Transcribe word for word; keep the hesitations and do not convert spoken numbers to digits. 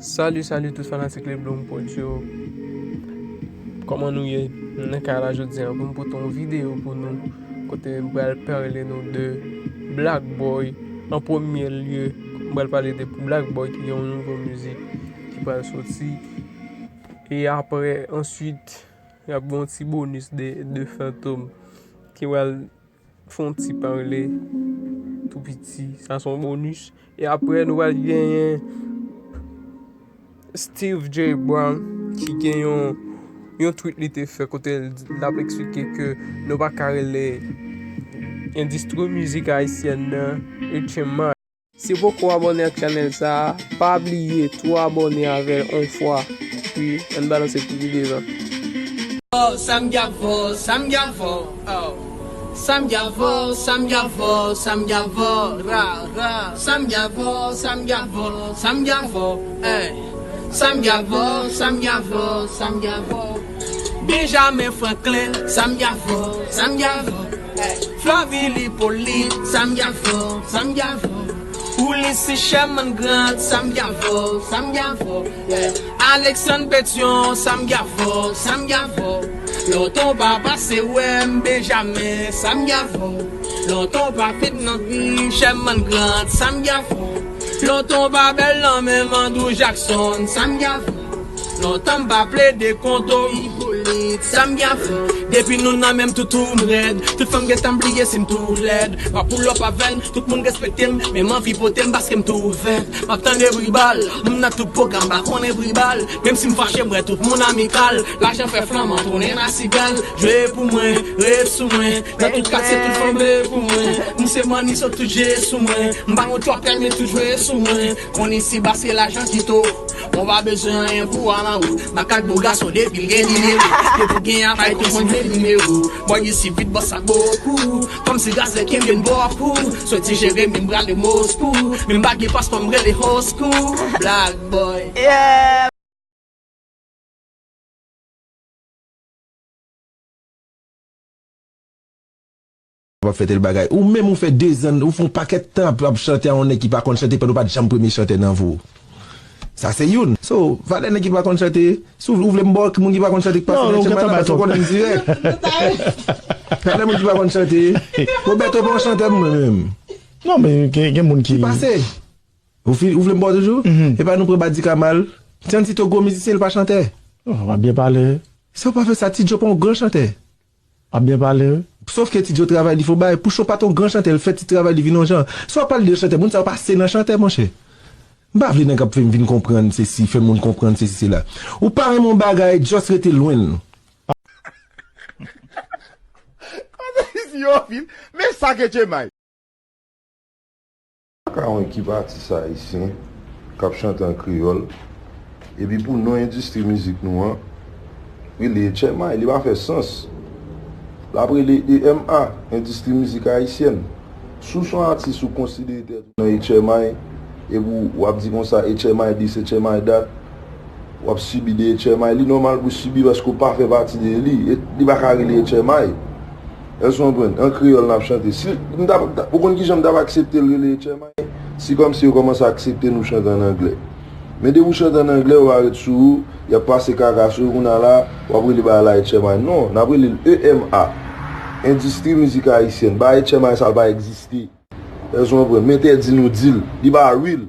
Salut, salut tout fanatik Leblanc Prod yo. Kòman nou ye? M nan kay la jodi a pou m pote yon videyo pou nou kote m pral pale nou de Black Boy. An premye lye, m pral pale de Black Boy ki gen yon nouvo mizik ki pral soti. E apre, answit, y ap gen yon ti bonis de, de Fantom ki pral fè yon ti pale tou piti. Sa se yon bonis. E apre, nou pral genyen Steve J Brown ki gen yon, yon tweet li te fè kote l, l ap eksplike ke nou pa ka rele endistri mizik ayisyèn nan H M I. Si w poko abòne ak chanèl sa a, pa bliye tou abòne avè l on fwa. Epi, ann balanse pou pi devan. Oh, Sam Gavo, Sam Gavo, oh. Sam Gavo, Sam Gavo, Sam Gavo, ra, ra. Sam Gavo, Sam Gavo, Sam Gavo, eh. Sam Gavo, Sam Gavo, Sam Gavo. Benjamin Franklin, Sam Gavo, Sam Gavo, eh. Flavie Hyppolite, Sam Gavo, Sam Gavo. Ulisses Sherman Grant, Sam Gavo, Sam Gavo, yeah. Alexandre Pétion, Sam Gavo, Sam Gavo. Lontan w pa pase wè m, Benjamin, Sam Gavo. Lontan w pa fèt nan vi, Sherman Grant, Sam Gavo. Lontan w pa bèl nan menm, Andrew Jackson, Sam Gavo. Lontan m pa plede kont ou, Hyppolite, Sam Gavo. Depi nou nan menm toutou m rèd. Tout fanm gentan bliye si m tou lèd. M ap pull up avè n, tout moun respekte m, men m anvi pote m paske m tou vèd. M ap tande bri bal, m nan tout pwogram, m pa konnen bri bal. Menm si m fache, m wè tout moun amikal. Lajan fè flanm an tounen nan sigal. Jwe pou mwen, rete sou mwen. Nan tout katye, tout fanm vle pou mwen. M se manni, sot tout je sou mwen. M pa yon twapè, men tout jwe sou mwen. Konn isi ba se lajan ki to. Mwen pa bezwen anyen pou al anwo. Makak bon gason depi l gen nimewo. Depi w gen afè tout moun vle nimewo. Bòy isi vit bòs sa bokou. Kòmsi gazè kenbe n bokou. Soti Jeremi m prale Moskou. Men m pa gen paspò m rele hoskou. Black boy. Yeah. Ap fè tèl bagay. Ou menm ou fè dezan, ou fè yon pakèt tan ap, ap chante a yon nèg ki pa konn chante pandan w pa t janm premye chantè nan vi w. Sa se youn. So, valè nèg ki pa konn chante, si w, ou vle m ba w moun ki pa konn chante ki pase nan chèn nan, paske w konnen m dirèk. Valè moun ki pa konn chante. Roberto pa yon chantè pou mwen menm. Non, men gen, gen moun ki pase. Ou fi-, ou vle m ba w toujou? Mhm. Epa nou pran Badika mal. Ti Antito gwo mizisyen, li pa chantè. Non, w ap byen pale. Sa w pa fè sa, Ti Djo pa yon gran chantè. W ap byen pale, wi. Sof ke Ti Djo travay li fè yon bagay. Pouchon pa t yon gran chantè, li fè ti travay li vin yon jan. Si w ap pale de chantè, moun sa yo pase nan chantè, monchè. M pa vle nèg ap fè m vin konprann sesi, fè moun konprann sesi sela. Ou pa renmen yon bagay, just rete lwen l. Kote isi yo vin? Men sa ke Tchemay. Pa ka yon ekip atis ayisyen k ap chante an kreyòl, epi pou non endistri mizik nou an, rele Etchèmay, li pa fè sans. L ap rele E M A, endistri mizik ayisyèn. Si w se yon atis ou konsidere tèt ou nan Etchèmay, epi w ap di konsa Etchèmay this, Etchèmay that, w ap sibi de Etchèmay, li nòmal pou sibi paske w pa fè pati de li. E, li pa ka rele Etchèmay. Èske w konprann? An kreyòl n ap chante. Si m ta, ta, ou konn kijan m t ap aksepte l rele Etchèmay? Si kòmsi yo kòmanse aksepte nou chante ann anglè. Men depi w chante ann anglè, yo pa ret sou ou, y ap pase kaka sou ou, kounye a la, w ap rele bagay la Etchèmay. Non, n ap rele l E M A. Endistri mizik ayisyèn. Bagay Etchèmay sa, l pa egziste. Èske w konprann? M entèdi nou di l. Li pa real.